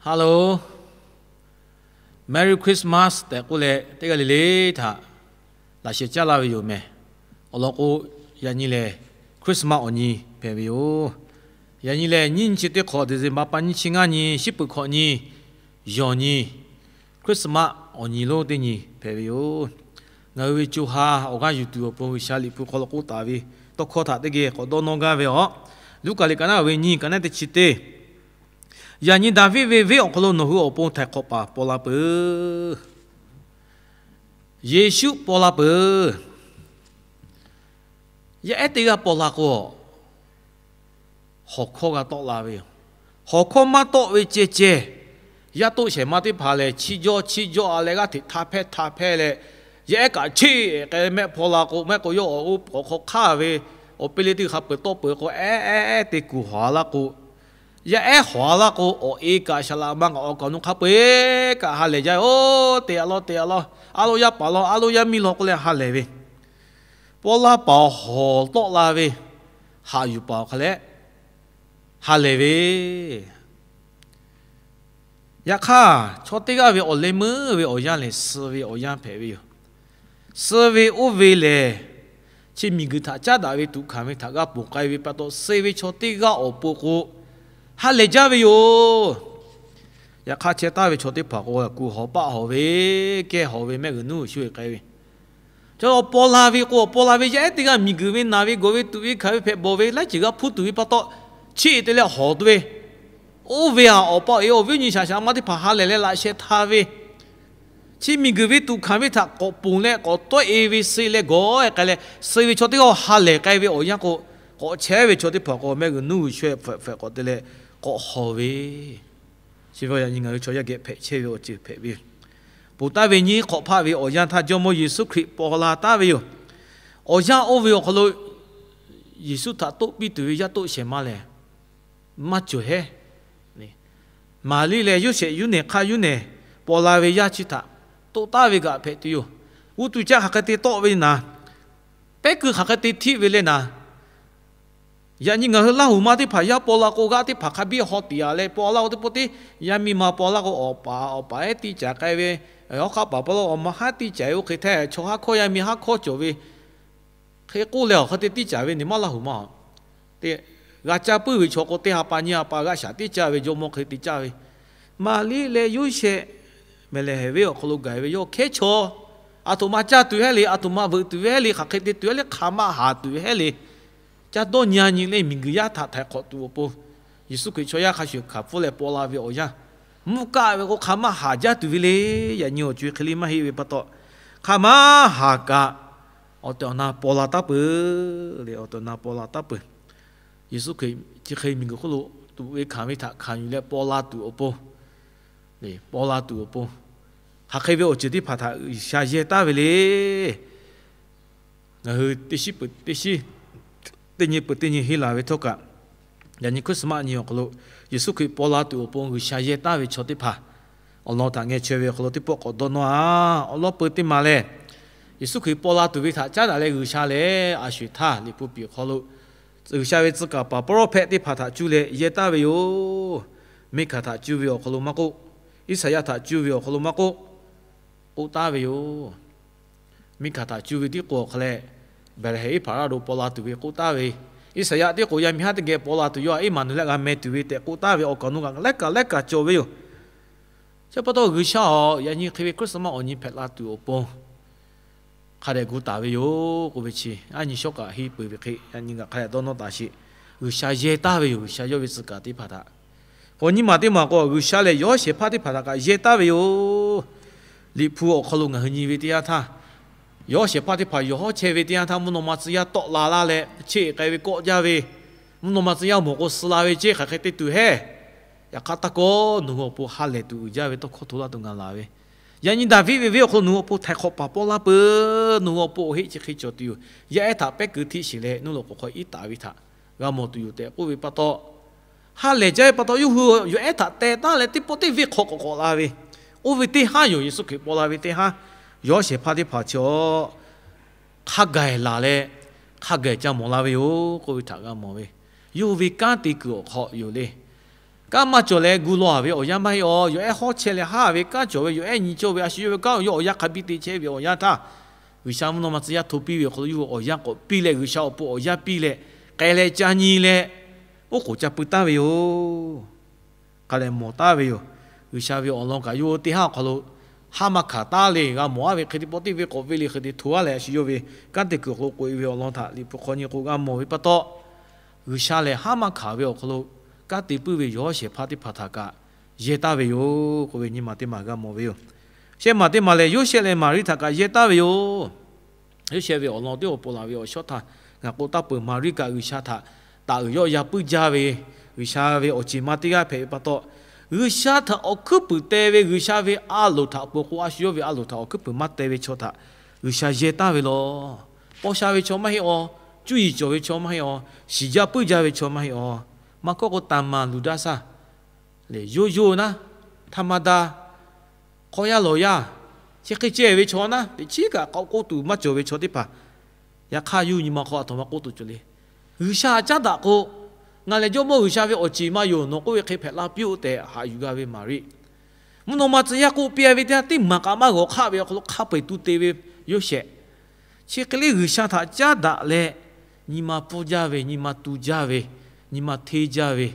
Hello, Merry Christmas tehꞈ k'oˆ leh, teˇ g'aˇ le le htaꞈ laꞈ sheh caˉ laˇ ve yoˬ mehˬ. Awˬ lawn k'o, yaꞈ nyi lehˬ Christmas awˬ nyi hpehꞈ ve yoˬ. Yaꞈ nyi lehˬ, nyiˇ nyi chi teˇ hk'awꞈ, December pa nyiˇ chi ngaˇ nyi, shiˉ peuˬ hkawꞈ nyi, yawˬ nyi, Christmas awˬ nyi lonˉ teˇ nyi hpehꞈ ve yoˬ. Ngaˬ hui ve co ha awˬ g'aˇ yuˬ tuˬ awˬ pon G'uiˬsha Liꞈ hpu hk'aw lo k'oˆ taˍ ve tawˇ hkawˇ htaꞈ teˇ geh k'awꞈ dawˇ nawˇ gaˇ ve yoˬ. Luˉkaꞈ liꞈ ka naˉ ve nyiˇ, ka naˉ teˇ chi teˇ. Yaꞈ nyi Daˍviˆ ve venˇ awˬ hk'aw lo nawˬ hui awˬ pon htaiˍ hk'awꞈ paˍ paw la peuˬ. Yeˍsuˆ paw la peuˬ. Yaˇ ehˉ teˇ g'aˇ paw la k'o, hawˍ hkawˇ g'a tawˆ la ve yoˬ. Hawˍ hkawˇ maˇ tawˆ ve ceh ceh, yaˇ toˆ shehˍ ma teˇ hpaˍ lehˬ, chiˇ jawˇ chiˇ jawˇ a leh g'aˇ hteꞈ hta hpehˇ hta hpehˇ leh, yaˇ ehˉ kaꞈ cheˇ k'ai mehˆ hpaw la k'o, mehˆ k'o yawˇ awˬ oˇ k'awꞈ hk'aw hk'aˇ ve awˬ piˇ le teˇ hk'a peuˬ tawˆ peuˬ k'o, ehˉ ehˉ ehˉ te kuˬ hawˍ a laˇ k'o, yaˇ ehˉ hawˍ a laˇ k'o, awˬ e kaꞈ shaˍ laꞈ ma kaꞈ awˬ kaˍ awˬ nu hk'a peu-eˬ kaꞈ ha lehˬ jaˇ ve, Oˇ te a law te a law, a loˇ yaˇ paˍ law, a loˇ yaˇ miˇ law k'oˆ leh ha lehˬ ve, paw la paˍ awˬ hawˍ tawˆ la ve haꞈ yuˬ paˍ awˬ hk'a leh ha lehˬ ve. Yaꞈ hk'aˇ, chaw teˇ g'aˇ ve awˬ leh meuˇ ve awˬ yanˇ lehˬ, suh ve awˬ yanˇ hpehꞈ ve yoˬ. Suh ve oˇ ve lehˬ, chi miˬguiˬ htaꞈ caˉ daꞈ ve tuꞈ hkanˍ ve htaꞈ g'a ponˬ k'ai ve pa taw, suh ve chaw teˇ g'aˇ awˬ pon k'o, ha lehˬ jaˇ ve yoˬ. Yaꞈ hk'aˇ, chehˇ taˍ ve chaw teˇ hpaˍ k'o, kuˬ hawˍ paˆ hawˍ ve, kehˇ hawˍ ve, mehˆ g'uiˬ nuˇ g'uiˬ shu e k'ai ve, chaw paw la ve k'o, paw la ve yaˇ ehˉ teˇ g'aˇ miˬguiˬ ve naˬ ve gawˬ ve tuꞈ ve hkanˍ ve hpehꞈ bawˬ ve laiˉ ceuˬ g'a hpuˇ tuˬ ve pa taw, cheˇ te leh hawˍ tuˬ ve, oˇ ve aꞈ awˬ pa awˬ e awˬ viˉ awˬ nyi shaˍ shaˍ ma teˇ hpaˍ ha lehˬ leh laꞈ sheh hta ve, chi miˬguiˬ ve tuꞈ hkanˍ ve htaꞈ k'awꞈ ponˬ leh k'awꞈ tawˆ e ve suh leh gawˬ e k'ai leh, suh ve chaw teˇ g'aˇ ha lehˬ k'ai ve awˬ yanˇ k'o, k'awꞈ chehˇ ve chaw teˇ hpaˍ k'o, mehˆ g'uiˬ nuˇ g'uiˬ shu e hpfuhꞈ hpfuhꞈ k'awꞈ te leh k'awꞈ hawˍ ve, chi ve yaꞈ nyi ngaˬ hui chaw yaˇ geh hpehꞈ chehˇ ve awˬ ceuˬ hpehꞈ ve yoˬ. Ponˬ taˍ ve nyiˇ hk'awꞈ hpaˆ ve awˬ yanˇ htaˇ Jawˇmawˇ Yeˍsuˆ Hkriꞈ paw la taˍ ve yoˬ. Awˬ yanˇ oˇ ve awˬ hk'aw lo Yeˍsuˆ htaꞈ toˆ piˇ tuˬ ve yaˇ toˆ shehˍ ma lehˬ, maˇ cawˬ hehˉ. Maˍriˆ leh Yoˇsehꞈ yuˇ nehˬ hk'aˇ yuˇ nehˬ paw la ve yaˇ chi htaꞈ toˆ taˍ ve kaꞈ hpehꞈ tuˬ yoˬ. G'uˇ tu caˆ hk'aˬ hk'e te tawˆ ve naˍ, pehˉ keu hk'aˬ hk'e te htiˆ ve leh naˍ, yaꞈ nyi ngaˬ hui Laˇ huˍ ma teˇ hpaˍ yaˇ paw la k'o, g'aˇ teˇ hpaˍ hk'a biˇ haw tiꞈ a leh paw laˇ k'o, teˇ pawˆ teˇ yaˇ miˇ ma paw laˇ k'o, awˬ paˍ awˬ paˍ ehˉ tiˇ caˍ k'ai ve, awˬ hk'aˆ paˍ paw laˇ k'o, awˬ ma haˉ tiˇ caˍ ve oˇ hk'e htaˇ, chaw haˉ hkawˇ yaˇ miˇ haˉ hkawˇ cawˬ ve hk'e k'oˆ leh awˬ hk'e te tiˇ caˍ ve nyi maˇ Laˇ huˍ ma te g'a caˇ puiˉ ve chaw k'o, teˇ ha pa nyiˇ ha pa g'a shaˍ tiˇ caˇ ve jawˇmawˇ hk'e te caˇ ve, Maˍriˆ leh Yoˇsehꞈ Mehˍlehˍhehnˍ venˇ awˬ hk'aw lo gaˬ ve yawˇ hkehˉ chaw, aˬ htoꞈ ma caˇ tuˬ hehˉ le, aˬ htoꞈ ma veuꞈ tuˬ ve hehˉ le, hk'aˬ hk'e te tuˬ hehˉ le, hk'aˬ ma haˍ tuˬ ve hehˉ le, caˇ dawˇ nyi a nyi leh miˬguiˬ yaˇ htaꞈ htaiˍ hk'awꞈ tuˬ awˬ pon, Yeˍsuˆ Hkriꞈ chaw yaˇ hk'a shuˍ hkanˍ pfuhˇ leh paw la ve awˬ yanˇ, mvuhˇ kaˆ ve k'o hk'aˬ ma haˍ jaˇ tuˬ ve le. Yaꞈ nyi awˬ co e hk'e le maˇ heˆ ve pa taw, hk'aˬ ma haˍ kaꞈ awˬ tehˬ awˬ na paw la taˉ peuˬ le. Awˬ tehˬ awˬ na paw la taˉ peuˬ. Yeˍsuˆ Hkriꞈ chi hk'e miˬguiˬ hk'oˆ lo tuꞈ ve hkanˍ ve htaꞈ hkanˍ yuˬ leh paw la tuˬ awˬ pon, paw la tuˬ awˬ pon, hk'aˬ hk'e ve awˬ ceuˬ teˇ hpaˍ htaꞈ G'uiˬsha yehˇ taˍ ve le. Ngaˬ hui teˇ shiˉ peuˬ teˇ shiˉ, teˇ nyi peuˬ teˇ nyi henˇ laˬ ve htawˇ kaꞈ, yaꞈ nyi Christmas nyi awˬ hk'aw lo Yeˍsuˆ Hkriꞈ paw la tuˬ awˬ pon G'uiˬsha yehˇ taˍ ve chaw teˇ hpaˍ awˬ lawn htaꞈ ngeh chaweh ve awˬ hk'aw lo teˇ pawˆ k'awꞈ dawˇ nawˇ-a. Awˬ lawn peu teˇ maˬ lehˬ, Yeˍsuˆ Hkriꞈ paw la tuˬ ve htaꞈ caˉ daꞈ leh G'uiˬsha lehˬ a sho-eˬ htaˇ Liꞈ hpu piˍ awˬ hk'aw lo G'uiˬsha ve tcuh kaˍ paˍ pawˇ lawˇ hpehˆ teˇ hpaˍ htaꞈ cuˇ leh yehˇ taˍ ve yoˬ. Miˇhkaˍ htaꞈ cuˇ ve awˬ hk'aw lo maˇ k'oˆ, Iˉsaˍyaˆ htaꞈ cuˇ ve awˬ hk'aw lo maˇ k'oˆ, k'oˆ taˍ ve yoˬ. Miˇhkaˍ htaꞈ cuˇ ve tiˉ k'o awˬ hk'a leh, Behˍlehˍhehnˍ iˉ hpaˍ raˇ lo paw la tuˬ ve k'oˆ taˍ ve, Iˉsaˍyaˆ tiˉ k'o yaˇ miˇ haˉ teˇ geh paw la tuˬ yoˬ, Iˉmaˍnuˍlehˆ g'a meh tuˬ ve tehꞈ k'oˆ taˍ ve awˬ kaˍ awˬ nu kaꞈ laiˉ kaꞈ laiˉ kaꞈ cawˬ ve yoˬ. Chi pa taw G'uiˬsha-oˬ, yaꞈ nyi hk'e ve Christmas awˬ nyi hpehꞈ la tuˬ awˬ pon hk'a dehꞈ gu taˍ ve yoˬ k'oˆ ve chi, a nyi shawˉ kaꞈ henˇ peuˬ ve hk'e yaꞈ nyi kaꞈ hk'a dehꞈ dawˇ nawˇ taˍ sheˍ. G'uiˬsha yehˇ taˍ ve yoˬ. G'uiˬsha yawˇ ve tcuh kaˍ teˇ hpaˍ htaꞈ, k'awꞈ nyi maˬ teˇ maˬ k'o, G'uiˬsha lehˬ yawˇ shehˍ hpaˇ teˇ hpaˍ htaꞈ kaꞈ yehˇ taˍ ve yoˬ. Liꞈ hpu awˬ hk'aw lo ngaˬ hui nyi ve teˇ yanˇ htaˇ, yawˇ shehˍ hpaˇ teˇ hpaˍ yawˬ hawˉ chehˇ ve teˇ yanˇ htaˇ, mvuhˇ naw ma tcuh yaˇ tawˆ la laˇ leh, cheˇ k'ai ve kawˆ jaˇ ve, mvuhˇ naw ma tcuh yaˇ mawˬ k'o suh la ve ceˇ, hk'aˬ hk'e te tuˬ hehˉ. Yaꞈ hk'aˇ taˇ kawˆ, nawˬ hui awˬ pon ha lehˬ tuˬ uiˍ jaˇ ve tawˇ hkawˇ hto laˇ tuˬ ngaˬ laˬ ve, yaꞈ nyi Daˍviˆ ve venˇ awˬ hk'aw lo nawˬ hui awˬ pon htaiˍ hk'awꞈ paˍ paw laˇ peuˬ. Nawˬ hui awˬ pon awˬ heˆ chi hk'e cawˬ tuˬ yoˬ. Yaˇ ehˉ htaꞈ pehˉ keu htiˆ sheˍ leh, nuˇ loꞈ k'oˍ hk'aw iˉ taˍ ve htaꞈ g'a mawˬ tuˬ yoˬ tehꞈ k'oˆ ve pa taw, ha lehˬ jaˇ ve pa taw, yawˇ hui yawˬ ehˉ htaꞈ teh taˉ leh teˇ pawˆ teˇ venˇ hk'aw k'awꞈ k'awꞈ la ve, oˇ ve teˇ haˉ yoˬ. Yeˍsuˆ Hkriꞈ paw la ve teˇ haˉ, yawˇ shehˍ hpaˇ teˇ hpaˍ chi hk'a gaˬ laˬ leh, hk'a gaˬ ca mawˬ la ve yoˬ k'oˆ ve htaꞈ g'a mawˬ ve, yawˇ hui ve kanˉ te kuiˬ awˬ hk'aw yoˬ le. Kanˉ maˇ cawˬ leh gu law-a ve awˬ yanˇ maˇ heˆ awˬ. Yawˬ ehˉ hawˉ chehˇ leh haˉ ve kanˉ cawˬ ve, yawˬ ehˉ nyi cawˇ ve a shu yawˇ ve kanˉ yawˇ awˬ yanˇ hk'a biˇ te chehˇ ve awˬ yanˇ htaˇ, G'uiˬsha mvuhˇ naw ma tcuh yaˇ hto piˇ ve awˬ hk'aw lo yawˇ hui awˬ yanˇ k'awꞈ piˇ leh, G'uiˬsha awˬ pon awˬ yanˇ piˇ leh, k'ai leh ca nyi leh, oˉ k'oˍ ca pui taˍ ve yoˬ. K'ai leh mawˬ taˍ ve yoˬ. G'uiˬsha ve awˬ lawn kaꞈ yawˇ hui teˇ haˉ awˬ hk'aw lo haˉ maˇ hkanˍ taˍ le. G'a mawˬ-a ve hk'e te pawˆ teˇ ve k'awꞈ ve le hk'e te hto-a leh, a shu yawˇ ve kanˉ te kuiˬ awˬ hk'aw lo k'oꞈ-e ve awˬ lawn htaꞈ Liꞈ hpu hk'aw nyi k'o g'a mawˬ ve pa taw, G'uiˬsha lehˬ haˉ maˇ hkanˍ ve awˬ hk'aw lo kanˉ te puiˉ ve Yoˇsehꞈ hpaˇ teˇ hpaˍ htaꞈ kaꞈ yehˇ taˍ ve yoˬ k'oˆ ve nyi ma teˇ maˬ g'a mawˬ ve yoˬ. Shehˆ maˬ teˇ maˬ lehˬ, Yoˇsehꞈ leh Maˍriˆ htaꞈ kaꞈ yehˇ taˍ ve yoˬ. Yoˇsehꞈ ve awˬ lawn teˇ awˬ pon laˬ ve awˬ shawˉ htaˇ, ngaˬ k'oˆ taˍ peuˬ, Maˍriˆ kaꞈ G'uiˬsha htaꞈ taˍ uiˍ yawˆ yan puiˉ jaˇ ve G'uiˬsha ve awˬ ceˬ ma teˇ g'aˇ hpehꞈ ve pa taw, G'uiˬsha htaꞈ awˬ hkuiˉ puiˍ te ve G'uiˬsha ve a loˍ htaꞈ pon k'o, a shu yawˇ ve a loˍ htaꞈ awˬ hkuiˉ puiˍ maˇ te ve chaw htaꞈ G'uiˬsha yehˇ taˍ ve law. Paw sha ve chaw maˇ heˆ awˬ, cuˇ yiˍ cawˬ ve chaw maˇ heˆ awˬ, shiˍ jaˇ puiˉ jaˇ ve chaw maˇ heˆ awˬ, maˇ kawˆ k'o tanˍ maˍ luˬ daˇ shaˇ lehˬ, yawˇ yawˇ naˉ, htaˇ maˇ daˇ, hk'awˇ yaˇ lawˬ yaˇ, chi hk'e ceh ve chaw naˉ, teꞈ chiˉ kaꞈ k'awꞈ k'oˆ tuˬ maˇ cawˬ ve chaw teˇ hpaˍ, yaꞈ hk'aˇ yawˇ hui nyi ma hk'aw aˬ htoꞈ ma k'oˆ tuˬ cawˬ le. G'uiˬsha htaꞈ caˉ daꞈ k'o, ngaˬ lehˬ Jawˇmawˇ G'uiˬsha ve awˬ ceˬ ma yoˬ, nawˬ k'oˆ ve hk'e hpehꞈ la piˇ-oˆ tehꞈ haꞈ yuˬ g'a ve Maˍriˆ. Mvuhˇ naw ma tcuh yaˇ k'oˆ piˇ ve teˇ yanˇ, teˇ maˬ kaꞈ maˇ g'awˬ hk'aˆ ve awˬ hk'aw lo hk'a peu-eˬ tu te ve Yoˇsehꞈ, chi hk'e le G'uiˬsha htaꞈ caˉ daꞈ leh, nyi ma pfuhˇ jaˇ ve, nyi ma tu jaˇ ve, nyi ma hteˇ jaˇ ve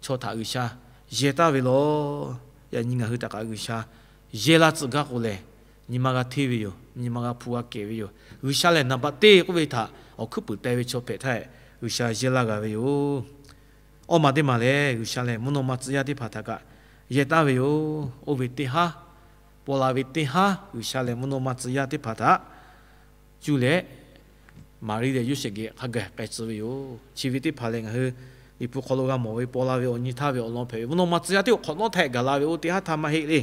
chaw htaꞈ G'uiˬsha yehˇ taˍ ve law. Yaꞈ nyi ngaˬ hui htaꞈ kaꞈ G'uiˬsha yehˇ laˇ tcuhꞈ gaˇ k'o lehˬ, nyi ma g'a hteˇ ve yoˬ. Nyi ma g'a hpu g'a kehˬ ve yoˬ. G'uiˬsha lehˬ naˍ baꞈ teˇ k'oˆ ve htaꞈ awˬ hkuiˉ puiˍ te ve chaw hpehꞈ htaˇ, G'uiˬsha yehˇ laˇ g'a ve yoˬ. Awˇ maˬ teˇ maˬ lehˬ, G'uiˬsha lehˬ mvuhˇ naw ma tcuh yaˇ teˇ hpaˍ htaꞈ kaꞈ yehˇ taˍ ve yoˬ. Oˇ ve teˇ haˉ, paw la ve teˇ haˉ G'uiˬsha lehˬ mvuhˇ naw ma tcuh yaˇ teˇ hpaˍ htaꞈ cuˇ leh, Maˍriˆ leh Yoˇsehꞈ geh hk'a gaˬ k'ai tcuh ve yoˬ. Chi ve teˇ hpaˍ lehˬ, ngaˬ hui Liꞈ hpu hk'aw lo g'a mawˬ ve paw la ve awˬ nyi htaˇ ve awˬ lawn hpehꞈ ve, mvuhˇ naw ma tcuh yaˇ teˇ hk'awꞈ nawˉ htaˇ gaˬ la ve oˇ teˇ haˉ htaˇ maˇ heˆ le.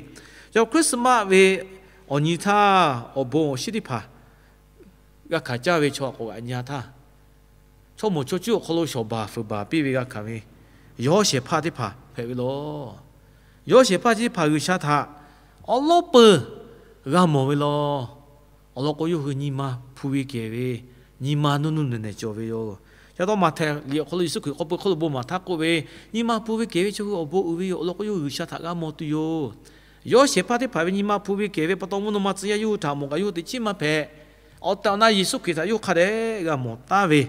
Yaꞈ Christmas ve awˬ nyi htaˇ awˬ bon awˬ shinˉ teˇ hpaˍ g'a hkanˍ caˇ ve chaw k'awꞈ g'aꞈ nyi-a htaˇ, chaw mawˬ chaw cuˉ awˬ hk'aw lo shawˍ baˬ fuiˍ baˬ piˇ ve g'a hkanˍ ve Yoˇsehꞈ hpaˇ teˇ hpaˍ hpehꞈ ve law. Yoˇsehꞈ hpaˇ teˇ hpaˍ G'uiˬsha htaꞈ awˉ lawˉ peuˬ g'a mawˬ ve law. Awˬ lawn k'o, yawˇ hui nyi ma hpu ve kehˬ ve, nyi ma nuˇ nuˇ nehˬ nehˬ cawˬ ve yoˬ. Ca taw Maꞈhtehˍ liꞈ awˬ hk'aw lo Yeˍsuˆ Hkriꞈ k'awꞈ peu hk'oˆ lo bon maˍ htaˇ k'oˆ ve, nyi ma hpu ve kehˬ ve chaw hui awˬ bon uiˍ ve yoˬ. Awˬ lawn k'o, yawˇ hui G'uiˬsha htaꞈ g'a mawˬ tuˬ yoˬ. Yoˇsehꞈ hpaˇ teˇ hpaˍ ve nyi ma hpu ve kehˬ ve pa taw, mvuhˇ naw ma tcuh yaˇ yawˇ hui htaꞈ mawˬ kaꞈ yawˇ hui teꞈ chiˉ maˇ hpehꞈ. Awˬ tehˬ awˬ na Yeˍsuˆ Hkriꞈ htaꞈ yawˇ hui hk'a dehꞈ g'a mawˬ taˍ ve,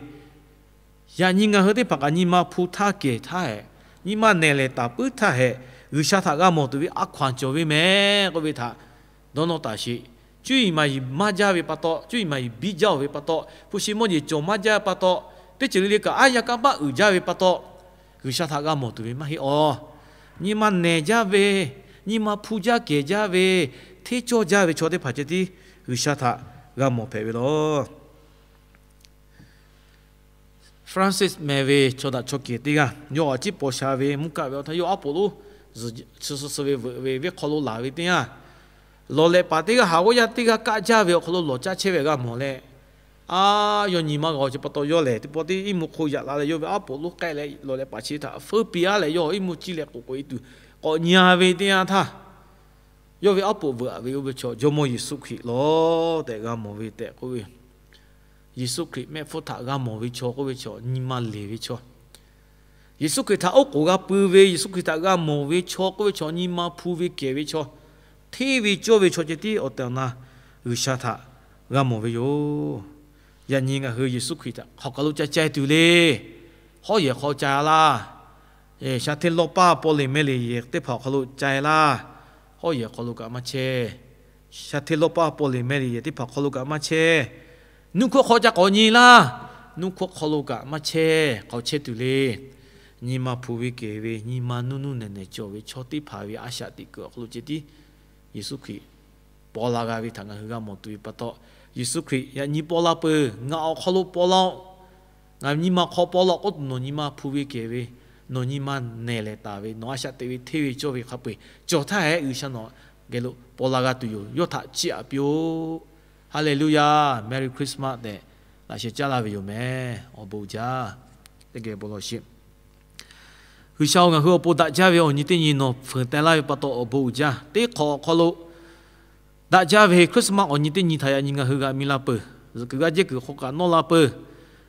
yaꞈ nyi ngaˬ hui teˇ hpaˍ kaꞈ nyi ma hpu htaˇ kehˬ htaˇ hehꞈ, nyi ma nehˬ lehˬ taˍ puiˉ htaˇ hehꞈ, G'uiˬsha htaꞈ g'a mawˬ tuˬ ve a hkaw-anˬ cawˬ ve mehˍ k'oˆ ve htaꞈ dawˇ nawˇ taˍ sheˍ. Cuˇ yiˍ maˍ yiˍ maˇ jaˇ ve pa taw, cuˇ yiˍ maˍ yiˍ biˇ jaˇ-oˬ ve pa taw, hpu shi mawˇ jeˬ cawˬ maˇ jaˇ pa taw, teˇ ceuˬ le le kaꞈ aˉ yaˇ kanˇ paˆ uiˍ jaˇ ve pa taw, G'uiˬsha htaꞈ g'a mawˬ tuˬ ve maˇ heˆ awˬ. Nyi ma nehˬ jaˇ ve, nyi ma hpu jaˇ kehˬ jaˇ ve, hteˇ cawˇ jaˇ ve chaw teˇ hpaˍ ceh tiˉ G'uiˬsha htaꞈ g'a mawˬ hpehꞈ ve law. Francis meh ve chaw daꞈ chaw kehˬ teˇ g'aˇ, yawˇ a ciˉ paw sha ve mvuhˇ kaˆ ve awˬ htaˇ, yawˇ aˉ poꞈ lonˉ zuhꞈ suh suh ve veuꞈ ve venˇ hk'aw lo laˬ ve teˇ yanˇ, lawˬ lehꞈ paˍ teˇ g'aˇ haꞈ g'awˇ yaˇ teˇ g'aˇ kaˆ jaˇ ve awˬ hk'aw lo lawˬ caˇ chehˇ ve g'a mawˬ leh, a, yawˇ nyi ma g'a awˬ chi pa taw yawˇ lehˬ teˇ pawˆ teˇ iˉ mvuhˇ hk'oˆ yaꞈ la leh, yawˇ ve aˉ poꞈ lonˉ k'ehˆ leh lawˬ lehꞈ paˍ chi htaꞈ feuˉ piˇ-a leh, yawˇ iˉ mvuhˇ ciˇ leh k'oꞈ k'oꞈ e tuˬ k'awꞈ nyi-a ve teˇ yanˇ htaˇ, yawˇ ve aˉ poꞈ veuꞈ-a ve oˇ ve chaw Jawˇmawˇ Yeˍsuˆ Hkriꞈ lawˬ tehꞈ g'a mawˬ ve tehꞈ k'oˆ ve. Yeˍsuˆ Hkriꞈ mehˆ hpfuhˇ htaꞈ g'a mawˬ ve chaw k'oˆ ve chaw nyi ma leˬ ve chaw, Yeˍsuˆ Hkriꞈ htaꞈ oˉ k'oˍ g'a pui ve, Yeˍsuˆ Hkriꞈ htaꞈ g'a mawˬ ve chaw k'oˆ ve chaw nyi ma hpu ve kehˬ ve chaw, hteˇ ve cawˇ ve chaw ceh tiˉ awˬ tehˬ awˬ na G'uiˬsha htaꞈ g'a mawˬ ve yoˬ. Yaꞈ nyi ngaˬ hui Yeˍsuˆ Hkriꞈ htaꞈ hk'aˬ kaˬ lo ca cai tuˬ le. Hawˉ yehˬ hk'aw cai-a laˇ. Shaˍ hteˇ lawˇ paˇ paw leˬ meh leˬ yehˬ teˇ hpaˍ awˬ hk'aw lo cai laˇ. Hawˉ yehˬ hk'aw lo kaꞈ maˇ chehˇ. Shaˍ hteˇ lawˇ paˇ paw leˬ meh leˬ yehˬ teˇ hpaˍ hk'aw lo kaꞈ maˇ chehˇ. Nuˇ hkawˇ hk'aw ca k'awꞈ nyi laˇ. Nuˇ hkawˇ hk'aw lo kaꞈ maˇ chehˇ. Hk'aˬ chehˇ tuˬ le. Nyi ma hpu ve kehˬ ve, nyi ma nuˇ nuˇ nehˬ nehˬ cawˬ ve chaw teˇ hpaˍ ve a shaꞈ teꞈ kuiˬ awˬ hk'aw lo ceh tiˉ Yeˍsuˆ Hkriꞈ paw la g'a ve htaꞈ ngaˬ hui g'a mawˬ tuˬ ve pa taw, Yeˍsuˆ Hkriꞈ yaꞈ nyi paw la peuˬ, ngaˬ awˬ hk'aw lo paw la-oˆ. Ngaˬ nyi ma hk'aw paw la-oˆ k'oˆ tuˬ, nawˬ nyi ma hpu ve kehˬ ve, nawˬ nyi ma nehˬ lehˬ taˍ ve, nawˬ a shaꞈ teꞈ ve hteˇ ve cawˇ ve hk'a peu-eˬ cawˬ htaˇ hehꞈ, G'uiˬsha nawˬ geh lo paw la g'a tuˬ yoˬ. Yawˇ htaꞈ chiˇ aꞈ piˇ-oˆ. Hallelujah, Merry Christmas tehꞈ laꞈ sheh caˉ laˇ ve yoˬ mehˍ. Awˬ bon uiˍ jaˇ. Teˇ geh bon lawˬ sheˍ. G'uiˬsha-oˬ, ngaˬ hui awˬ pon daꞈ jaˇ ve awˬ nyi teˇ nyi nawˬ fuiˍ teh laˇ ve pa taw awˬ bon uiˍ jaˇ. Teˇ hk'awꞈ awˬ hk'aw lo daꞈ jaˇ ve Christmas awˬ nyi teˇ nyi htaꞈ yaꞈ nyi ngaˬ hui g'a mi la peuˬ. Zuhꞈ kuiˬ g'aˇ jehˇ kuiˬ hk'aw kaꞈ nawˇ la peuˬ.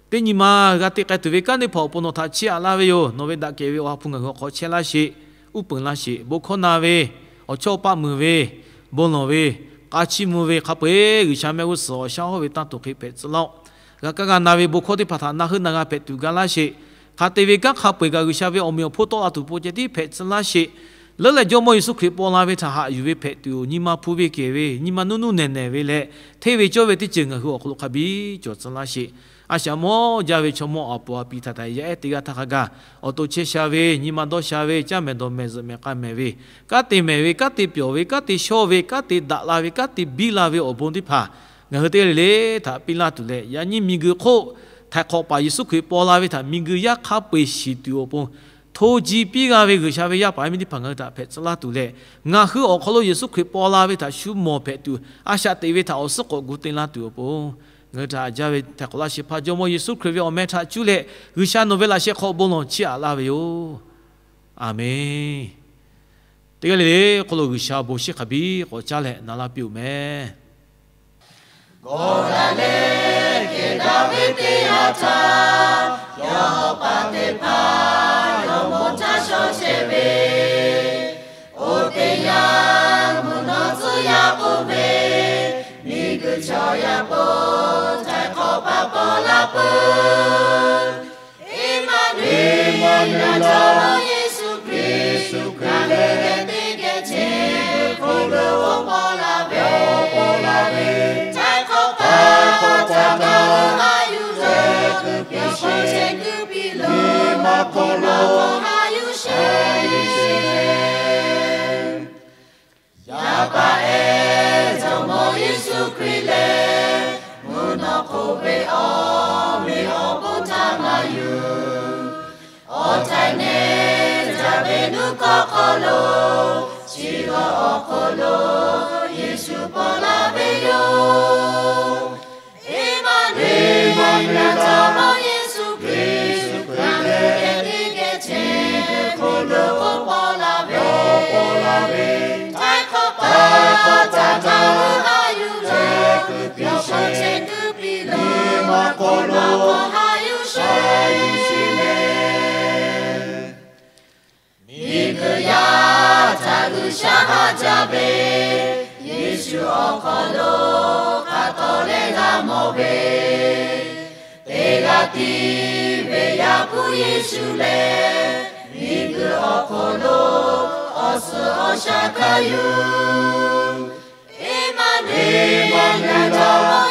Teˇ nyi ma g'a te k'ai tuˬ ve kanˉ teˇ hpaˍ awˬ pon nawˬ htaꞈ chiˇ aꞈ laˇ ve yoˬ. Nawˬ ve daꞈ kehˬ ve awˬ ha hpu ngaˬ hui awˬ hk'aw chehˇ laˇ sheˍ. uˉ peunˍ laˇ sheˍ. Bon hkawˇ na ve, awˬ chawˇ paˆ muiˬ ve, bon lawˬ ve, k'a chiˇ mvuh ve hk'a peu-eˬ G'uiˬsha mehˆ g'uˇ suhˍ awˬ shaˉ hawˉ ve tanˇ tuˬ hk'e hpehꞈ tcuh laˇ-oˆ. G'a kaˇ g'a na ve bon hkawˇ teˇ hpaˍ htaꞈ na heuˆ na g'a hpehꞈ tuˬ ga laˇ sheˍ. Hk'a te ve kanˉ hk'a peu-eˬ kaꞈ G'uiˬsha ve awˬ meꞈ awˬ hponˇ tawˆ la tuˬ pon ceh tiˉ hpehꞈ tcuh laˇ sheˍ. Leuˉ leh Jawˇmawˇ Yeˍsuˆ Hkriꞈ paw la ve htaꞈ haꞈ yuˬ ve hpehꞈ tuˬ yoˬ. Nyi ma hpu ve kehˬ ve, nyi ma nuˇ nuˇ nehˬ nehˬ ve leh, hteˇ ve cawˇ ve teˇ ceuˬ ngaˬ hui awˬ hk'aw lo hk'a biˇ cawˬ tcuh laˇ sheˍ. A shaꞈ mawˇ jaˇ ve chaw mawˇ aˬ poˍ aˬ piˍ htaꞈ htaꞈ yaˇ ehˉ teˇ g'aˇ htaˇ hk'a gaˬ awˬ to chehˇ sha ve, nyi ma dawˇ sha ve, caˇ mehˍ dawˬ mehˍ zuhꞈ mehˍ k'a mehˍ ve, kanˉ te mehˍ ve, kanˉ te pyawˬ ve, kanˉ te shawˇ ve, kanˉ te daꞈ la ve, kanˉ te biˇ la ve awˬ bon teˇ hpaˍ ngaˬ hui teˇ g'aˇ le le htaꞈ piˇ laˇ tuˬ leh, yaꞈ nyi miˬguiˬ hk'oˆ Htaiˍ hk'awꞈ paˍ Yeˍsuˆ Hkriꞈ paw la ve htaꞈ miˬguiˬ yaˇ hk'a peu-eˬ shiˍ tuˬ awˬ pon, hto ji piˇ g'a ve G'uiˬsha ve yaˇ paˍ yaˇ miˇ teˇ hpaˍ ngaˬ hui htaꞈ hpehꞈ tcuh laˇ tuˬ leh, ngaˬ hui awˬ hk'aw lo Yeˍsuˆ Hkriꞈ paw la ve htaꞈ shu mawˬ hpehꞈ tuˬ, a shaꞈ teꞈ ve htaꞈ awˬ suhˉ k'awꞈ gu te laˇ tuˬ awˬ pon, ngaˬ hui htaꞈ haꞈ jaˇ ve Htaiˍ hk'awꞈ laˇ shehˍ hpaˇ Jawˇmawˇ Yeˍsuˆ Hkriꞈ ve awˬ meh htaꞈ cuˇ leh G'uiˬsha nawˬ ve laꞈ sheh hk'aw bon lawˬ chiˇ aꞈ laˇ ve yoˬ. Aˍmenˍ. Teˇ g'aˇ le le hk'aw lo G'uiˬsha bon shiˍ hk'a biˇ k'awꞈ caˇ leh na laˇ piˇ-oˬ meh. Kawˬ daꞈ leh kehˬ daꞈ ve teˇ yanˇ htaˇ, yawˇ paˍ teˇ hpaˍ yawˇ bon htaˇ shaw chehˇ ve, oˇ teˇ yanˇ mvuhˇ naw tcuh yaˇ k'oˆ ve, miˬguiˬ chaw yaˇ k'o, Htaiˍ hk'awꞈ paˍ paw la peuˬ. Eˇmaˇnuˍeˍlaˆ, Jawˇmawˇ Yeˍsuˆ Hkriꞈ, ngaˬ hui geh teˇ geh chehˇ hk'aw lo paw la ve, paw la ve, Htaiˍ hk'awꞈ paˍ htaꞈ ngaˬ hui haꞈ yuˬ leh, yawˇ hk'aw chehˇ kuiˬ piˇ lo, nyi ma hk'aw lo haꞈ yuˬ sheˍ. Yaꞈ pa ehˉ Jawˇmawˇ Yeˍsuˆ Hkriꞈ lehˬ, mvuhˇ naw hk'oˆ ve awˬ meꞈ awˬ hponˇ htaꞈ maˇ yuˬ. Awˬ htaiˍ nehˬ jaˇ ve nuˇ hkawˇ hk'aw lo, chi g'awˇ awˬ hk'aw lo Yeˍsuˆ paw la ve yoˬ. Eˇmaˇnuˍeˍlaˆ, Jawˇmawˇ Yeˍsuˆ Hkriꞈ, ngaˬ hui geh teˇ geh chehˇ hk'aw lo paw la ve, paw la ve, Htaiˍ hk'awꞈ paˍ htaꞈ ngaˬ hui haꞈ yuˬ leh, yawˇ hk'aw chehˇ kuiˬ piˇ lo, nyi ma hk'aw lo haꞈ yuˬ sheˍ. Miˬguiˬ yaˇ htaꞈ G'uiˬsha haꞈ jaˇ ve, Yeˍsuˆ awˬ hk'aw lo hk'a tawˍ leh g'a mawˬ ve, teˇ g'aˇ tiˉ ve Yaˇ hpu Yeˍsuˆ lehˬ, miˬguiˬ awˬ hk'aw lo awˬ suhˍ awˬ shaˍ hkanˍ yuˬ. Eˇmaˇnuˍeˍlaˆ, Jawˇmawˇ